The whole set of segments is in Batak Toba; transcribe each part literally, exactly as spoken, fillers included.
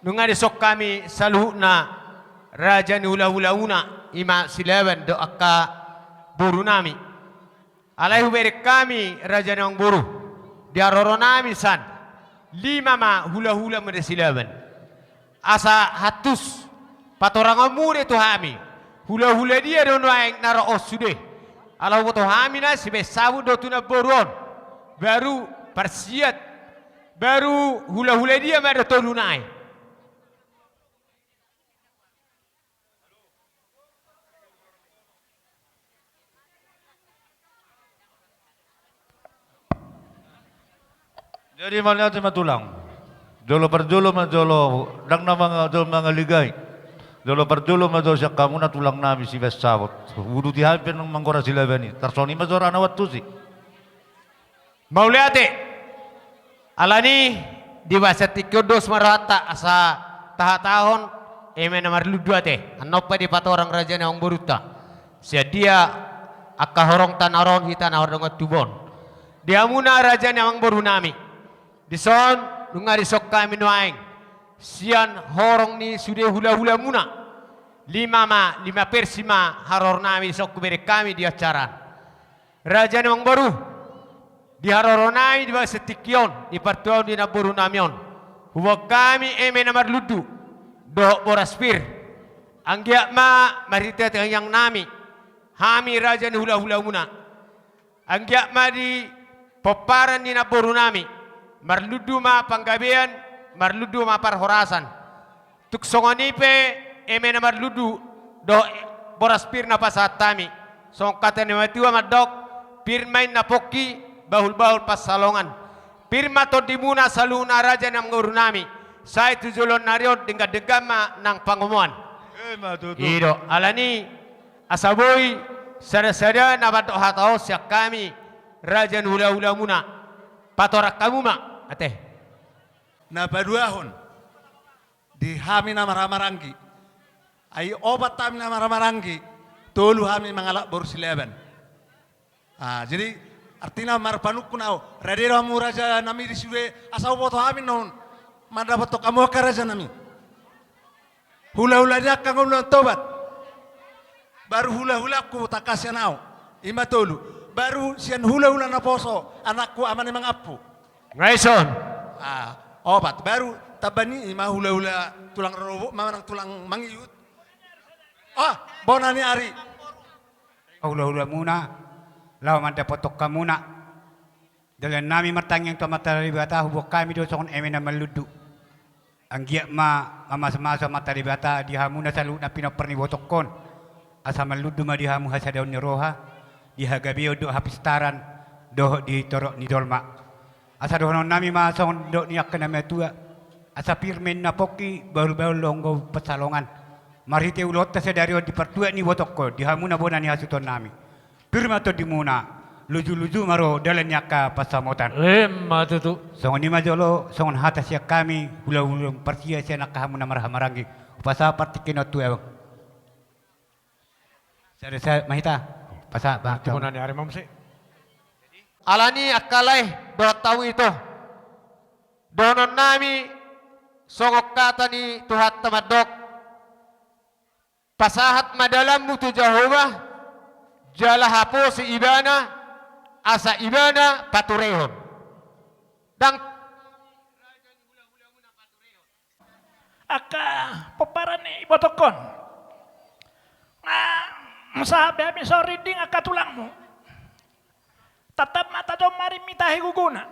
Nunga dison hami saluhutna raja ni hulahulamuna, i ma Silaban dohot angka borunami. Alai hubereng hami, raja ni amangboru, di haroronami san, lima ma hulahula muna Silaban. Asa hantus patorangonmu do tu hami, hulahula dia do nuaeng na ro on sude. Ala huboto hami na sibaen sabut do tu namboru on, baru parsiat, baru hulahula dia ma do tolu nai. Jadi mauliate ma tulang. Jolo parjolo ma jolo, ndang na manga-, jolo mangaligai. Jolo parjolo ma jolo sian hamuna tulang nami sibaen sabut. Huuduti hami pe nang manggora Silaban i. Tarsongon i ma jolo na huantusi. Mauliate. Alani, di bagasan tingki on dos ma rohanta asa tahatahon eme na marlundu ate. Annon pe dipatorang raja ni amangborunta. Sian dia angka horongta na ro on hita na hordongan tubu on. Di hamuna raja ni amangborunami. Dison, nunga dison hami nuaeng. Sian horong ni sude hulahulamuna. Lima ma, lima versi ma haroronami dison hubereng hami di acara on. Raja ni amangboru, di haroronami di bagasan tingki on, di partuaon ni namborunami on, huboan hami eme na marlundu dohot boras pir. Anggiat ma marhite tangiangnami, hami raja ni hulahulamuna. Anggiat ma di pomparan ni namborunami, marlundu ma panggabean, marlundu ma parhorasan. Tung songon i pe eme na marlundu dohot boras pir na pasahat hami. Songon hata ni natuatua mandok, pir ma inna pongki, bahulbahul pansalongan. Pir ma tondimuna saluhutna raja ni amangborunami. Sai tu joloan ni ari on denggan-denggan ma nang pangomoan. Emma tutu. I do, alani asa boi sadasada na mandok hata on sian hami raja ni hulahulamuna. Patorang hamu ma, ate. Na paduahon. Di hami na marhahamaranggi. Ai opat hami na marhahamaranggi, tolu hami mangalap boru Silaban. Ah, jadi artina marpanungkun au, rade do hamu rajanami di sude, asa huboto hami naung mandapothon hamu angka rajanami. Hulahula ni angka ngolu na tobat. Baru hulahulangku tangkas sian au. I ma tolu. Baru sian hulahula naposo anakku ama ni mangampu. Nga ison. Ah, opat. Baru tamba ni i ma hulahula tulang rorobot manang tulang mangihut. Ah, bona ni ari. Hulahulamuna, laho mandapothon hamuna. Dalannami martangiang tu Amanta Debata, huboan hami do songon eme na marlundu. Anggiat ma mamasumasu Amanta Debata di hamuna saluhutna pinompar ni botohon. Asa marlundu ma di hamu hasadaon ni roha, di hagabeon dohot hapistaran, dohot di torop ni jolma. Asa dohononnami ma songon didok ni angka na matua. Asa pir ma inna pongki, bahulbahul do pansalongan. Marhite ulaonta sadari on di partuat ni botohon, di hamuna bona ni hasuhutonnami. Pir ma tondimuna, lujuluju ma ro dalan ni angka pansamotan. Emma tutu. Songon i ma jolo, songon hata sian hami, hulahula parsia sian angka hamu na marhahamaranggi. Hupasahat partingkian on tu abang. Sada-sada ma hita. Pasahat bang. Tunggu nani ari mamse. Alani angka lae, dohot hami ito. Dohononnami songon hata ni Tuhanta mandok. Pasahat ma dalanmu tu Jahowa, jala haposi Ibana, asa Ibana paturehon. Ndang angka pomparan ni botohon. Nga sahat be hami songon rinding angka tulangmu. Tatap ma tajom ma rim ni tahi gogona.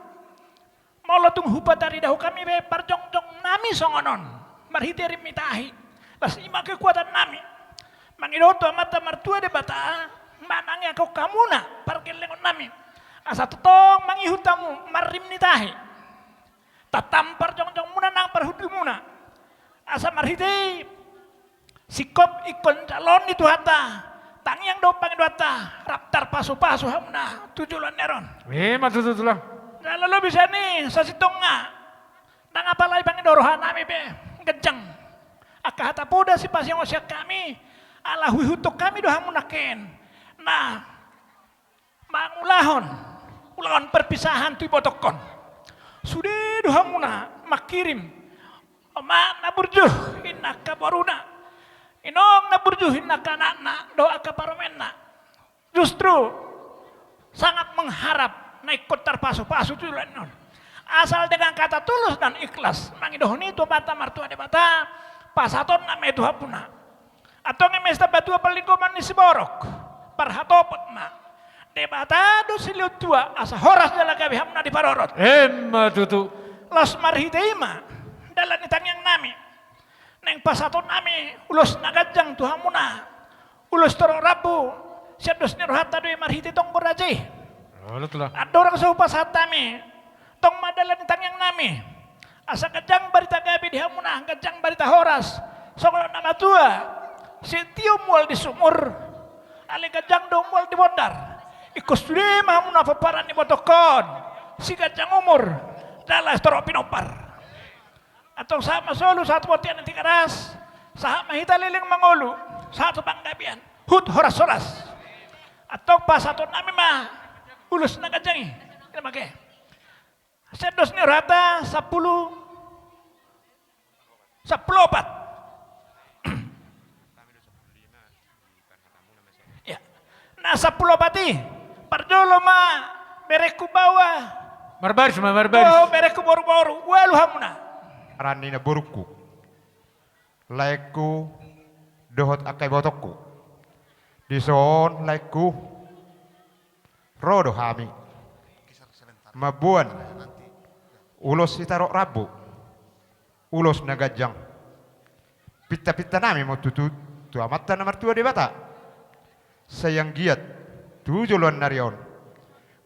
Molo tung hupataridahon hami be parjongjongnami songon on. Marhite rim ni tahi. Las i ma kekuatannami. Mangido tu Amanta Martua Debata. Manangiangkon hamuna pargellengonnami. Asa tongtong mangihut hamu marrim ni tahi. Tatam parjongjongmuna nang parhundulmuna. Asa marhite singkop ingkon jaloon ni Tuhanta, tangiang dohot pangidoanta, rap tarpasupasu hamuna tu joloan ni ari on. Emma tutu tulang. Jala lobi sian i sasintongna. Ndang apalai pangido rohanami be ganjang. Angka hata poda sipasingot sian hami, ala huihuthon hami do hamu nangkin. Nah, mangulahon ulaon perpisahan tu ibotohon. Sude do hamuna mangkirim Omak na burju, inna angka boruna. Inong na burju, inna angka anakna dohot angka parumaenna. Justru sangat mengharap na ingkon tarpasupasu tu joloan on. Asal dengan kata tulus dan ikhlas mangidohon i tu Amanta Martua Debata, pasahatonna ma i tu hamuna. Antong i ma sitambatua parlinggoman ni siborok, parhatopot ma. Debata do silehon tua asa horas jala gabe hamuna diparorot. Emma tutu. Laos marhite i ma dalan ni tangiangnami. Naeng pasahatonnami ulos na ganjang tu hamuna. Ulos torop rambu, sian dos ni rohanta do i marhite tonggo raja i. Olo, tulang. Andorang so hupasahat hami, tong ma dalan ni tangiangnami. Asa ganjang barita gabe di hamuna, ganjang barita horas. Songon na matua, sitio mual di sumur, alai ganjang do mual di bondar. Ingkon sude ma hamuna pomparan ni ibotongkon, siganjang umur, jala sitorop pinompar. Antong sahat ma solu, sahat tu bontean ni Tigaras, sahat ma hita leleng mangolu, sahat tu panggabean, huhut horas-horas. Antong pasahatonnami ma ulos na ganjang i. Ina ma angka. Sian dos ni rohanta sampulu, sampulu opat. Ya. Na sampulu opat i, parjolo ma berengku baoa. Marbaris ma, marbaris. Oh, berengku boruboru, ualu hamuna. Pomparan ni namborungku, laengku dohot angka ibotongku. Dison laengku, ro do hami mamboan ulos sitorop rambu. Ulos na ganjang. Pintapintanami ma on tutu tu Amanta na martua Debata. Sai anggiat tu joloan ni ari on,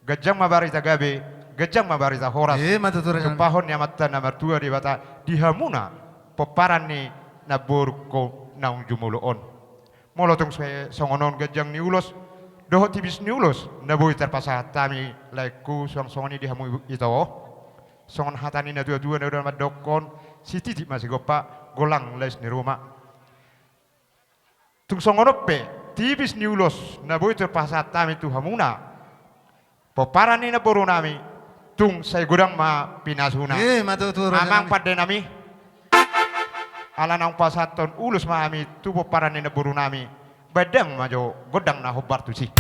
ganjang ma barita gabe, ganjang ma barita horas. Emma tutu, rajanami. Tumpahon ni Amanta na martua Debata di hamuna pomparan ni namborungku naung jumolo on. Molo tung sai songon on ganjang ni ulos dohot tipis ni ulos na boi tarpasahat hami, laengku, suang songon i di hamu ito. Songon hata ni natuatua na mandok, sititi ma sigompa, golang lais ni ruma. Tung songon on pe tipis ni ulos na boi tarpasahat hami tu hamuna pomparan ni namborunami, tung sai godang ma pinasuna. Emma tutu, rajanami. Amang pandenami, ala naung pasahathon ulos ma hami tu pomparan ni namborunami, baen ma jo gondang na hombar tusi.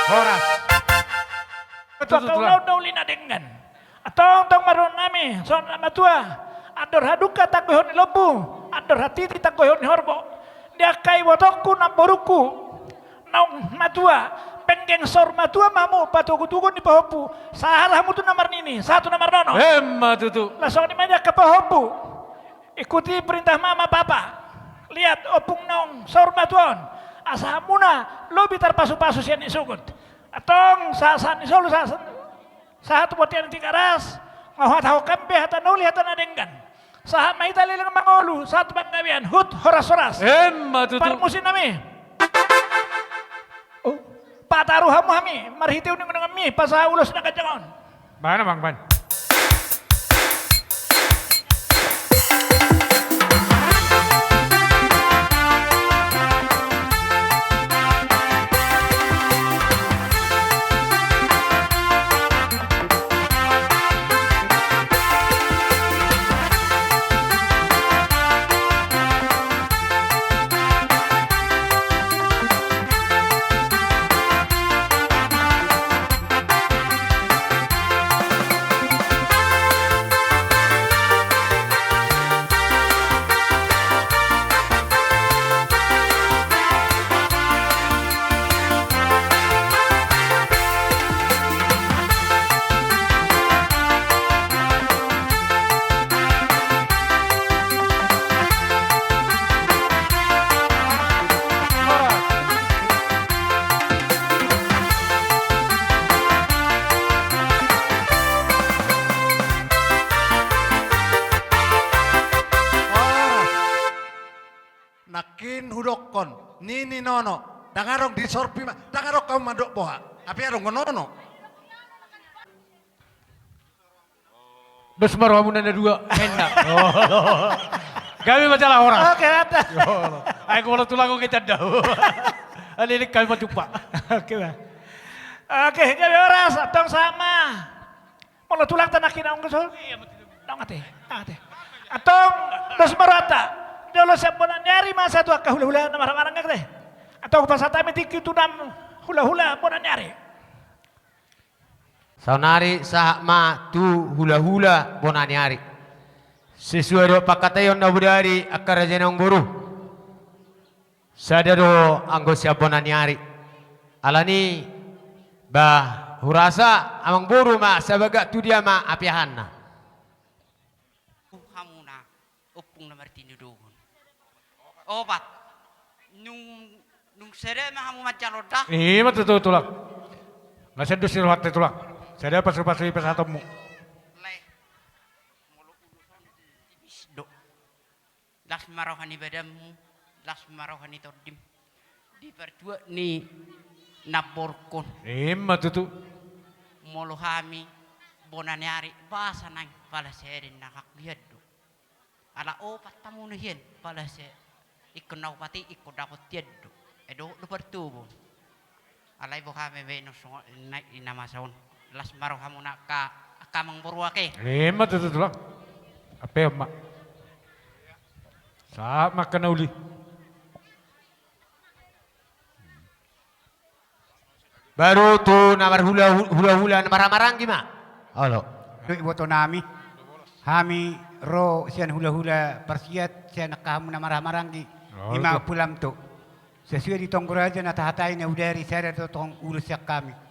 Horas. Betul, betul, tulang. Ulaon na uli na denggan. Antong, antong ma dohononnami, songon na matua. Andor hadungka tanggohon ni lombu, andor hatiti tanggohon ni horbo. Di angka ibotongku, namborungku naung matua, penggeng saur matua ma hamu patogutogu ni pahompu. Sahat hamu tu na marnini, sahat tu na marnono. Emma tutu. Laos songon i ma di angka pahompu. Ikuti perintah mama papa. Liat ompung naung saur matua on. Asa hamuna lobi tarpasupasu sian ni sogot. Antong sahat, sahat ni solu, sahat, sahat tu bontean ni Tigaras, nga huhatahon hami pe hata na uli, hata na denggan. Sahat ma hita leleng mangolu, sahat tu panggabean, hut, horas, horas. Emma tutu. Parmusiknami. Oh, pataru hamu hami marhite unang-unanganmi, pasahat ulos na ganjang on. Baen, Amang, baen. Nangkin hudokkon, nini nono, ndang adong di sorpi ma, ndang adong hamu mandok boha. Hape adong nono. Dos ma rohamuna na dua, ninna. Gabe ma jala horas. Oke, mantap. Ai, molo tulang on, ita ndang. Aleleng hami ma tumpak. Oke, Bang. Oke, gabe horas, antong sama. Molo tulangta nangkin, anggo so. Ndang ate, ndang ate. Antong, dos ma rohanta. Jolo sian bona ni ari ma sahat tu angka hulahula na marhahamaranggi, ate. Antong, pasahat hami tingki tu na hulahula bona ni ari. Saonari sahat ma tu hulahula bona ni ari. Sesuai dohot pangkataion na bodari angka raja ni amangboru. Sada do anggo sian bona ni ari. Alani, bah, hurasa amangboru ma sabagak tu dia ma apiahanna. Hamuna ompung na martinodohon. Opat. Nung, nung sada ma hamu manjalo da. I ma tutu, tulang. Nga sian dos ni rohanta, tulang. Sada pasupasu i pasahatonmu. Lae. Molo ulos on tipis do. Las ma roha ni badanmu, las ma roha ni tondim. Di partuat ni namborungkon. I ma tutu. Molo hami bona ni ari, boasa nang pala sada na hanggiat do. Ala opat hamuna hian, pala se ingkon na opat i ingkon dapot hian do. Ai dohot do partobon. Alai boha ma baenon songon i na masa on. Las ma rohamuna angka, angka amangboru ake. I ma tutu, tulang. Hape on ma. Sahat ma angka na uli. Baru tu na marhula, hulahula na marhahamaranggi ma. Olo. Tu ibotonami. Hami ro sian hulahula parsiat, sian angka hamu na marhahamaranggi. Olo. I ma tu Pulamto. Sesuai di tonggo raja na tahatai na bodari, sada do tong ulos sian hami.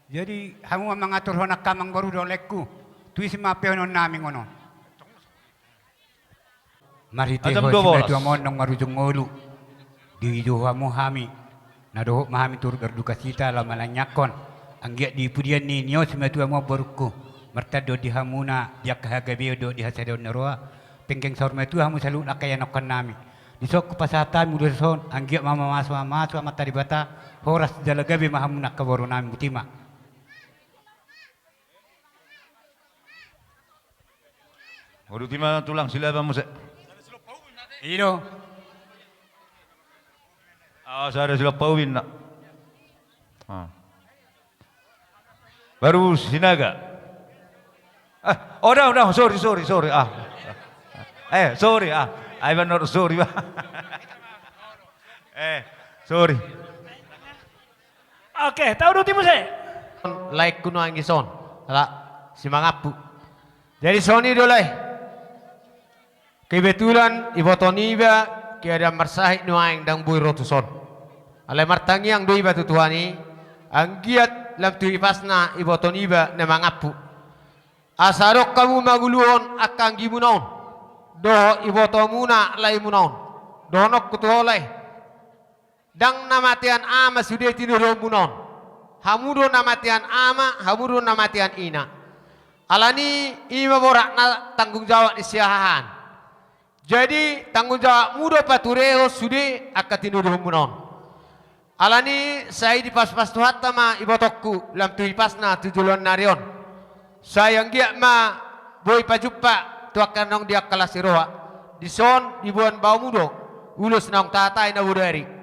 Jadi, hamu ma mangaturhon angka amangboru dohot laengku. Tu isi ma peononnami ngonon. Marhitehon simatuam on naung marujung ngolu, dijou hamu hami, na dohot ma hami turut berdukacita laho manangiangkon, anggiat di pudian ni nio simatuam on borungku, martandok di hamuna di angka hagabeon dohot di hasadaon ni roha, penggeng saur matua hamu saluhut angka ianakkonnami. Dison hupasahat hami ulos on, anggiat ma mamasu, mamasu Amanta Debata, horas jala gabe ma hamuna angka borunami, botima. Uduti ma tulang Silaban muse. I do. Ah, sada Silaban paubinna. Ah. Baru Sinaga. Ah, oh, dah, dah, sorry, sorry, sorry. Ah. Eh, sorry, ah. Ai baen sorry, bah. Eh, sorry. Oke, tauduti muse. Laengku nuaeng dison, ala simangampu. Jadi songon i do, lae. Kebetulan iboto niba keadaan marsahit nuaeng, ndang boi ro tuson. Alai martangiang do iba tu Tuhan i, anggiat lam tu ipasna iboto niba na mangampu. Asa adong hamu manguluhon angka anggimuna on dohot ibotomuna laemuna on. Dohononku tu ho, lae. Ndang na matean ama sude tinodohonmuna on. Hamu do na matean ama, hamu do na matean ina. Alani i ma boratna tanggung jawab ni siahaan. Jadi tanggung jawabmu do paturehon sude angka tinodohonmuna on. Alani sai dipaspas Tuhanta ma ibotongku lam tu ipasna tu joloan ni ari on. Sai anggiat ma boi pajumpa tu angka naung di angka las ni roha. Dison diboan baomu do ulos naung tahatai na bodari.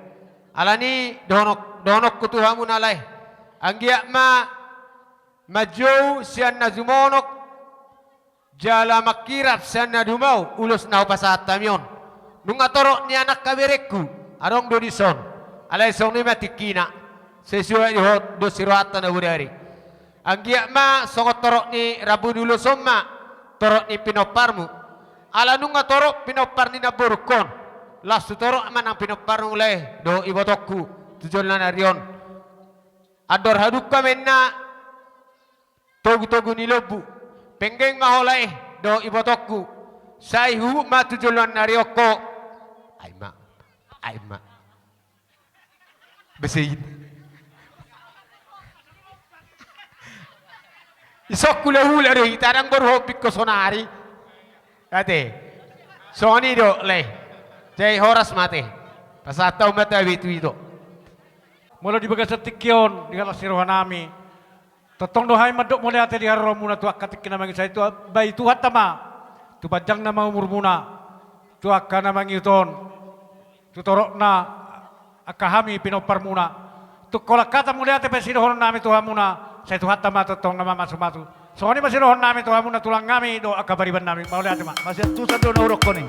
Alani dohonok, dohonokku tu hamu na lae. Anggiat ma manjou sian na jumonok jala mangkirap sian na dumau ulos na hupasahat hami on. Nunga torop ni anak haberengku adong do dison. Alai songon i ma tingkina. Sesuai dohot dos ni rohanta na bodari. Anggiat ma songon torop ni rambu ni ulos on ma torop ni pinomparmu. Ala nunga torop pinompar ni namborungkon, laos tu torop ma nang pinomparmu lae dohot ibotongku tu joloan ni ari on. Andor hadungka ma inna togutogu ni lombu. Penggeng ma ho lae dohot ibotongku. Sai huhut ma tu joloan ni ari on ho. Ai ma. Ai ma. Bese i. Dison hulahula do hita, ndang boru hombing ho sonari. Ate. Songon i do lae. Jadi horas ma ate. Pasahat hamu ma tabe tu ito. Molo di bagasan tingki on di las ni rohanami. Tongtong do hami mandok mauliate di haroromuna tu angka tingki na mangihut, sai tu, bai Tuhanta ma tu panjangna ma umurmuna, tu angka na mangihut on, tu toropna angka hami pinomparmuna. Tung holan hata mauliate pe sidohononnami tu hamuna, sai Tuhanta ma tongtong na mamasumasu. Songon i ma sidohononnami tu hamuna tulangnami dohot angka paribannami. Mauliate ma. Masiantusan do na hudok hon i.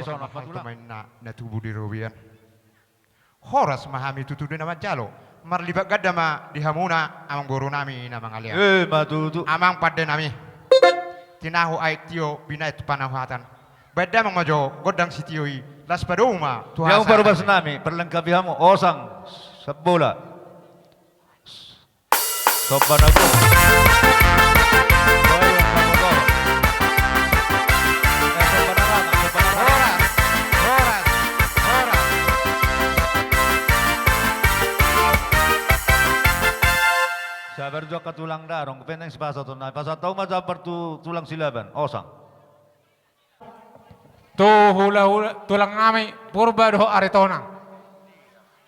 Tona ma patulang. Pemainna na tubu di robean. Horas ma hami tutu di na manjalo. Marlipat ganda ma di hamuna amangboru nami na mangalean. Eh, ma tutu. Amang pande nami. Tinahu aek tio binaen tu panauhatan. Baen damang ma jo gondang sitio i, laos padomu ma tu hata. Parubas nami, perlengkapi hamu, osang, sabbola. Somba na gok. Bayu, somba na gok. Eh, somba na gok, somba na gok. Horas, horas, horas. Sabar jo angka tulang dainang, penang sipasahat on, pasahat hamu ma sabar tu tulang Silaban, osang. Tu hulahula tulang nami Purba dohot Aritonang.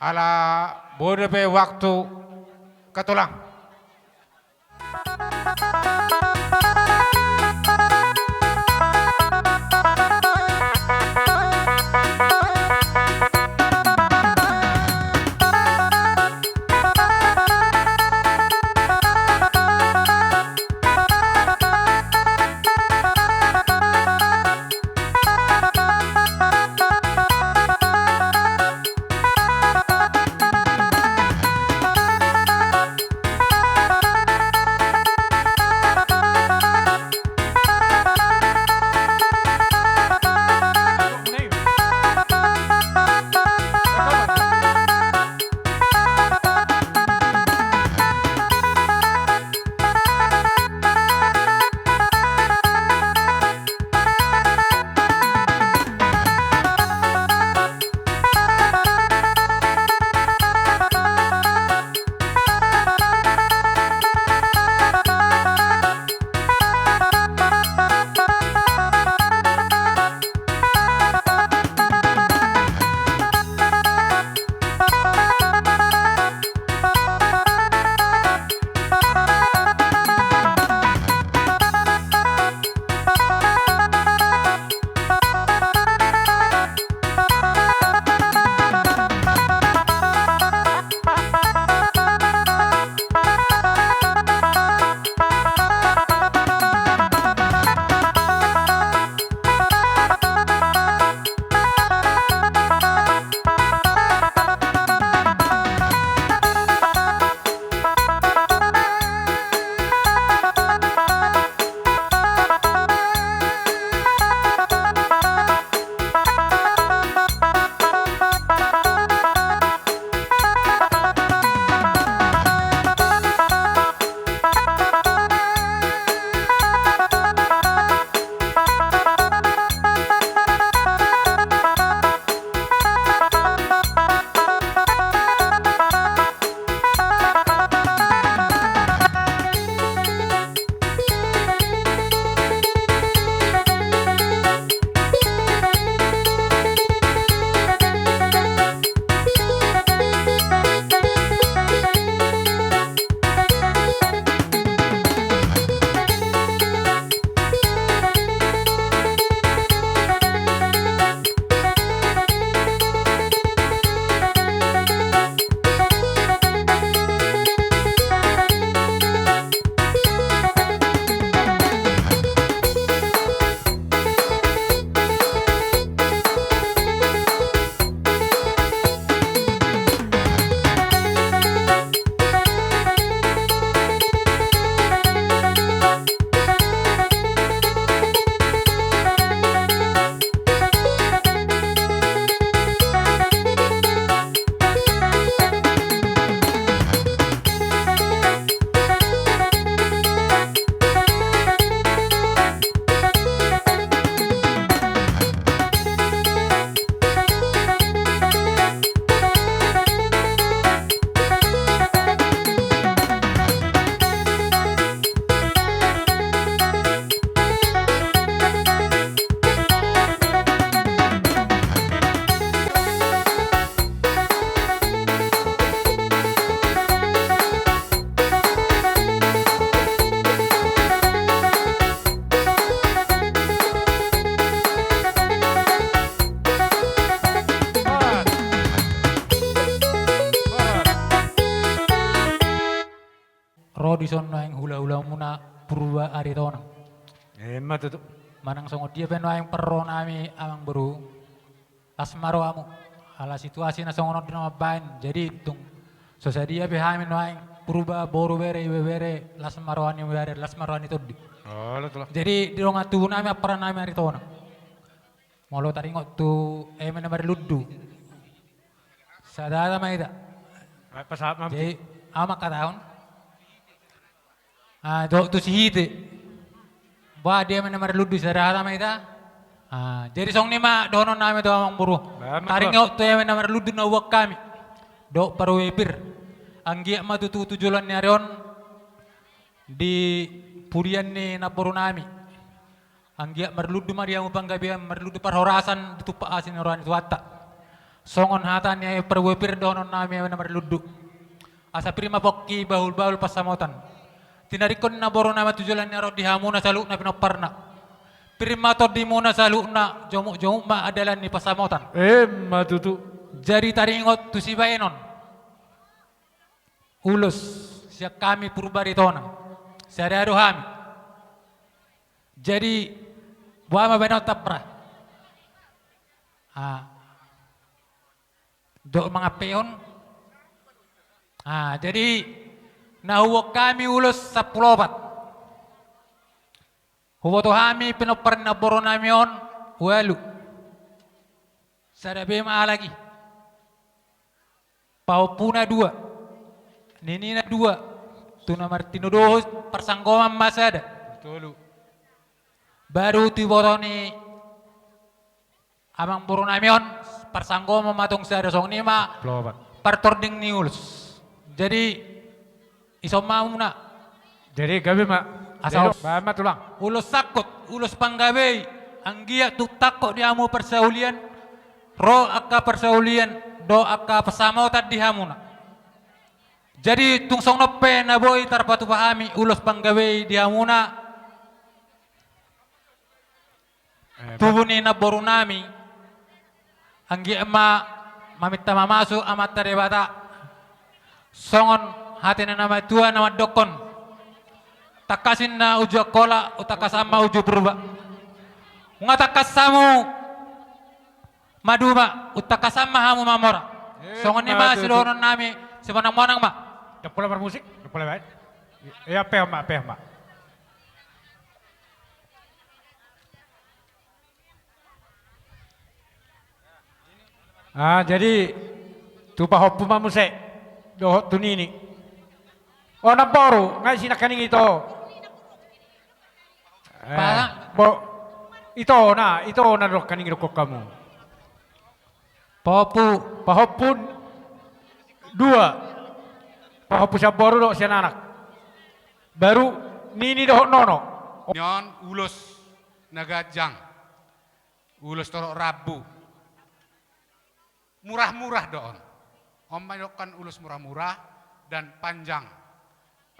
Ala boi dope waktu angka tulang. Ro dison nuaeng hulahulamuna Purba Aritonang. Emma tutu. Manang songon dia pe nuaeng parro nami amangboru. Las ma rohamu. Ala situasi na songon on do na mambahen. Jadi tung so sadia pe hami nuaeng, Purba, boru, bere, ibebere, las ma roha ni bere, las ma roha ni tondi. Jadi di dongan tubu nami, ampara nami Aritonang. Molo taringot tu eme na marlundu, sada hata ma hita. Jadi ahu mangkatahon. Ah, dohot tu Sihite. Bah, dia ma na marlundu, sada hata ma hita. Ah, jadi songon i ma dohonon nami tu amang boru. Taringot tu eme na marlundu na huboan hami dohot parbue pir, anggiat ma tutu tu joloan ni ari on di pudian ni namboru nami, anggiat marlundu ma di hamu panggabean, marlundu parhorasan, ditumpak asi ni roha ni Tuhanta. Songon hata ni parbue pir dohonon nami eme na marlundu. Asa pir ma pongki, bahulbahul pansamotan. Tinadingkon ni namboru nami tu joloan ni ari on di hamuna saluhutna pinomparna. Pir ma tondimuna saluhutna, jomukjomuk ma andalan ni pansamotan. Emma tutu. Jadi taringot tu sibahenon ulos sian hami Purba Aritonang, sada do hami. Jadi boha ma bahenon, tampra? Ah. Dohot mangampehon. Ah, jadi na huboan hami ulos sampulu opat. Huboto hami pinompar ni namboru nami on ualu. Sada be ma halak i. Pahompuna dua, ninina dua, tu na martinodohon parsanggoman ma sada. Baru tu huboto ni amang boru nami on, parsanggoman ma tong sada, songon i ma partording ni ulos. Jadi ison ma hamuna. Jadi gabe ma. Asa ulos sangkot, ulos panggabei, anggiat tung tangkok di hamu parsaulian, ro angka parsaulian dohot angka pansamotan di hamuna. Jadi tung songon on pe na boi tarpatupa hami ulos panggabei di hamuna, tubu ni namboru nami, anggiat ma maminta mamasu Amanta Debata. Songon hata ni natuatua na mandokkon: Tangkas ninna uju Angkola, umtangkasan ma uju Purba. Nunga tangkas hamu maduma, umtangkasan ma hamu mamora. Songon i ma sidohonon nami, simonangmonang ma. Ndang pola marmusik, ndang pola baen. Ia, ampehon ma, ampehon ma. Ah, jadi tu pahompu ma muse dohot tu nini. O namboru, nga isi nangkaning ito? Eh, ito na, ito na do nangkaning idokkon hamu. Pahompu, pahompu dua. Pahompu sian boru dohot sian anak. Baru nini dohot nono. Ni on ulos na ganjang. Ulos torop rambu. Murah-murah do on. On ma didok ulos murah-murah dan panjang.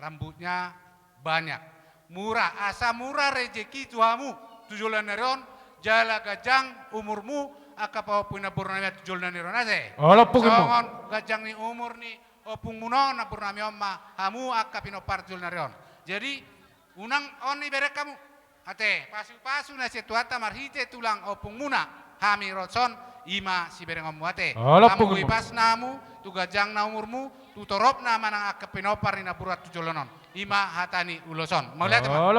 Rambutnya banyak. Murah, asa murah rejeki tu hamu tu joloan ni ari on, jala ganjang umurmu, angka pahompu ni namboru nami on tu joloan ni ari on, ate. Songon ganjang ni umur ni ompungmuna on, namboru nami on ma hamu angka pinompar tu joloan ni ari on. Jadi unang on ibereng hamu. Ate, pasupasu na sian Tuhanta marhite tulang ompungmuna, hami ro son, i ma siberengonmu ate. Hamu ipasna hamu, tu ganjangna umurmu, tu toropna manang angka pinompar ni namboru on tu joloan on. I ma hata ni ulos on. Mauliate ma.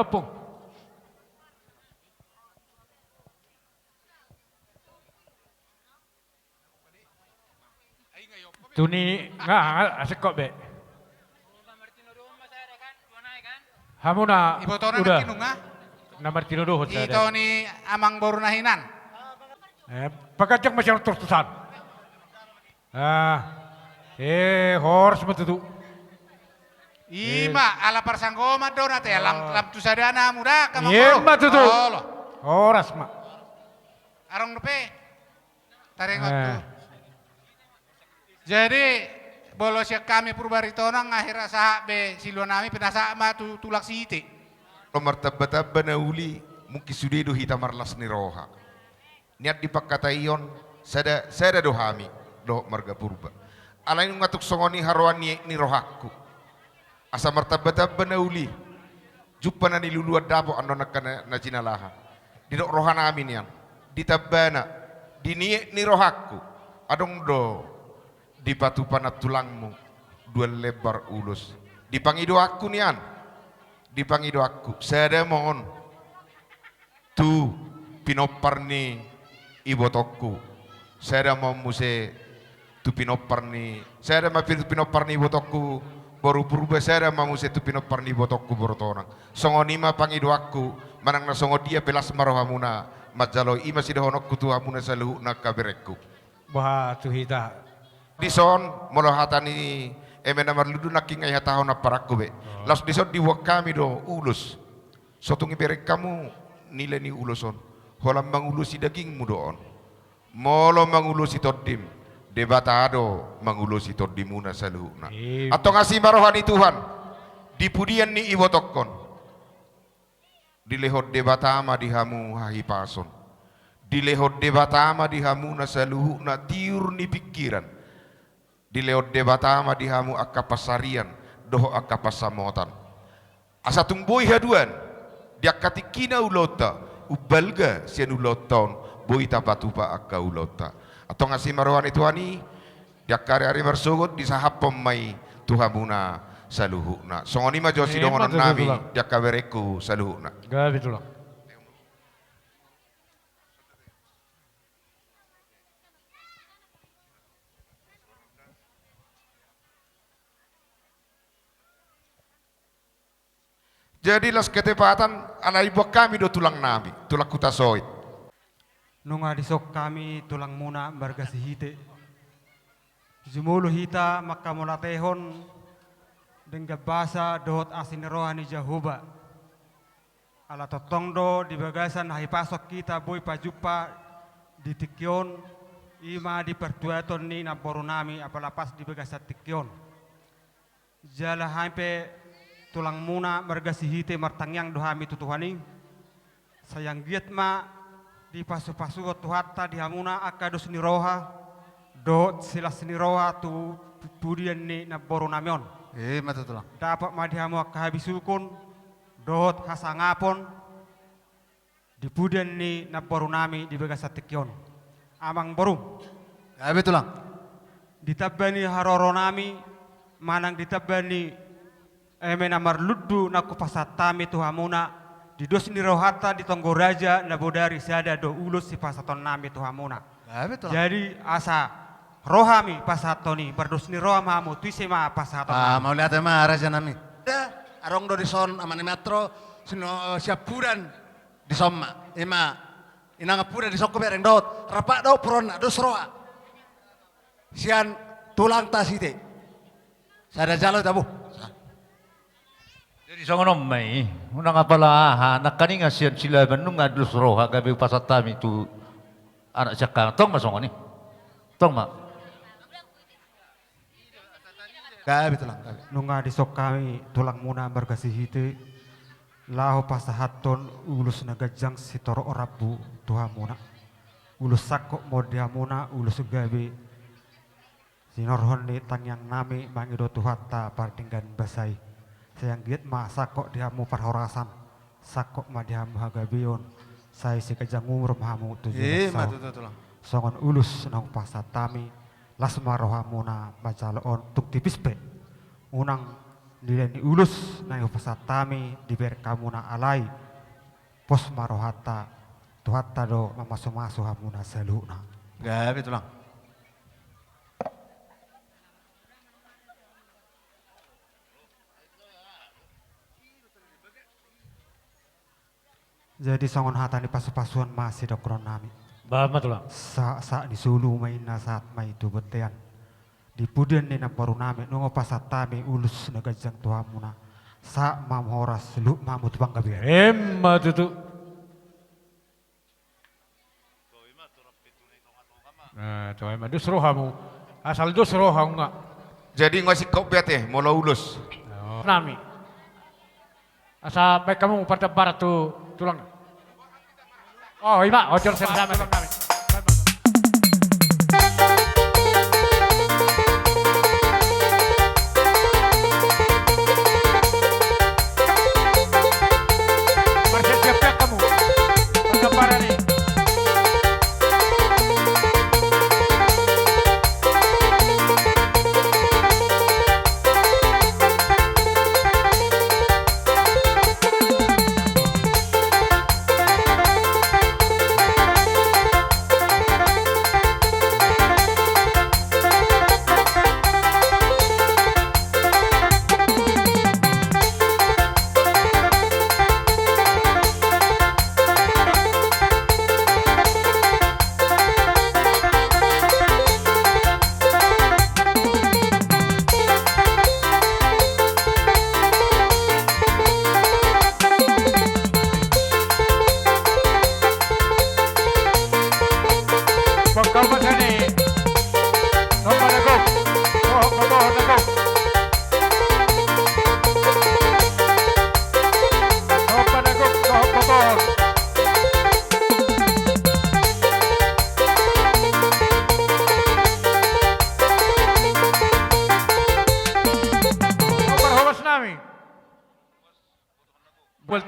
Tu ni nga, nga, asing kok be. Hamu na uda na martinodohon sada. Ito ni amang boru na hinan. Eh, paganjang ma sian tortusan. Ah, eh, horas ma tutu. I ma, ala parsanggoman do na ate, lam tu sada na muda, amang boru. I ma tutu. Horas ma. Adong dope. Taringot tu. Jadi molo sian hami Purba Aritonang, nga hira sahat be siluanami, pinasahat ma tu tulang Sihite. Molo martambatamba na uli, mungkin sude do hita marlas ni roha. Nian di pangkataion, sada, sada do hami dohot marga Purba. Alai nunga tung songon i haroan ni, ni rohangku. Asa martambatamba na uli, jumpa na niluluan dapot annon angka na, na jinalahan. Didok rohanami nian, ditambana Di niek ni rohangku, adong do dipatupa nantulangmu dua lembar ulos. Di pangidoanku nian, di pangidoanku, sada ma on tu pinompar ni ibotongku, sada ma on muse tu pinompar ni, sada ma pi-, tu pinompar ni ibotongku boru Purba, sada ma muse tu pinompar ni ibotongku boru Tonang. Songon i ma pangidoanku, manang na songon dia pe las ma rohamuna manjalo i, i ma sidohononku tu hamuna saluhutna angka berengku. Bah, tu hita. Dison, molo hata ni eme na marlundu nangkin nga ihatahon amparangku be. Oh. Laos dison diboan hami do ulos. So tung ibereng hamu nilai ni ulos on. Holan mangulosi dagingmu do on. Molo mangulosi tondim, Debata do mangulosi tondimuna saluhutna. Amen. Antong asi ma roha ni Tuhan di pudian ni ibotongkon. Dilehon Debata ma di hamu hahipason. Dilehon Debata ma di hamuna saluhutna tiur ni pingkiran. Dilehon Debata ma di hamu angka pansarian dohot angka pansamotan. Asa tung boi haduan di angka tingki na ulaonta, umbalga sian ulaonta on boi tapatupa angka ulaonta. Antong asi ma roha ni Tuhan i, di angka ari-ari marsogot disahaphon ma i tu hamuna saluhutna. Songon i ma jo sidohononnami di angka berengku saluhutna. Gabe tulang. Jadi las ketepatan, alai boan hami do tulangnami, tulang Hutasoit. Nunga dison hami tulangmuna marga Sihite. Jumolo hita manghamauliatehon denggan basa dohot asi ni roha ni Jahowa. Ala tongtong do di bagasan hahipason hita boi pajumpa di tingki on, i ma di partuaton ni namborunami apala pas di bagasan tingki on. Jala hami pe tulangmuna marga Sihite martangiang do hami tu Tuhan i. Sai anggiat ma dipasupasuhon Tuhanta di hamuna angka dos ni roha dohot silas ni roha tu pudian ni namborunami on. Ima tutu, Tulang. Dapot ma di hamu angka habisuhon dohot hasangapon di pudian ni namborunami di bagasan tingki on. Amangboru. Gabe, Tulang. Ditamba ni haroronami manang ditamba ni eme na marlundu na hupasahat hami tu hamuna, di dos ni rohanta di tonggo raja na bodari sada do ulos sipasahatonnami tu hamuna. Gabe, Tulang. Jadi asa ro hami pasahathon i, mardos ni roha ma hamu, tu ise ma pasahatonnami. Ah, mauliate ma, rajanami. Da, adong do dison, amani matro, sino, siampudan. Dison ma, ima, inang ampuda dison hubereng dohot, rap dohot puronna, dos roha. Sian tulangta Sihite. Sada jalo tabu. Jadi songon on ma i, unang apala aha, nangkaningan sian Silaban nunga dos roha gabe hupasahat hami tu anak siangkangan. Tong ma songon i. Tong ma. Gabe, Tulang, gabe. Nunga dison hami tulangmuna marga Sihite, laho pasahathon ulos na ganjang sitorop rambu tu hamuna. Ulos sangkot ma on di hamuna, ulos gabe sinorhon ni tangiangnami mangido Tuhanta pardenggan basa i. Sai anggiat ma sangkot di hamu parhorasan, sangkot ma di hamu hagabeon, sai siganjang umur ma hamu tu joloan on. Ima tutu, Tulang. Songon ulos na hupasahat hami, las ma rohamuna manjalo on, tung tipis pe. Unang nilai ni ulos na hupasahat hami dibereng hamuna, alai pos ma rohanta, Tuhanta do mamasumasu hamuna saluhutna. Gabe, Tulang. Jadi songon hata ni pasupasuon ma sidohononnami. Bahen ma, Tulang. Sa-, sahat ni solu ma inna, sahat ma i tu bontean. Di pudian ni namborunami, nunga hupasahat hami ulos na ganjang tu hamuna. Sahat ma hamu horas, luhut ma hamu tu panggabean. Ima tutu. Nah, tu ima dos rohamu. Asal dos roha nunga. Jadi nunga singkop be ate, molo ulos. Oh. Nami. Asa baen hamu pardambaran tu tulang. Oh, ima, ojor sama-sama. Marsiap-siap hamu. Pardambaran i.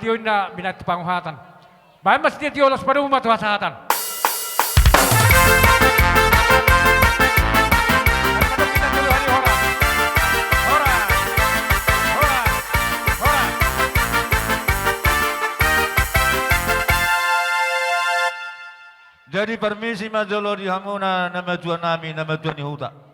Tio inna minantu panguhatan. Baen ma sitio-tio, laos padomu ma tu hasahatan. Jadi parmisi ma jolo di hamuna na matua nami, na matua ni huta.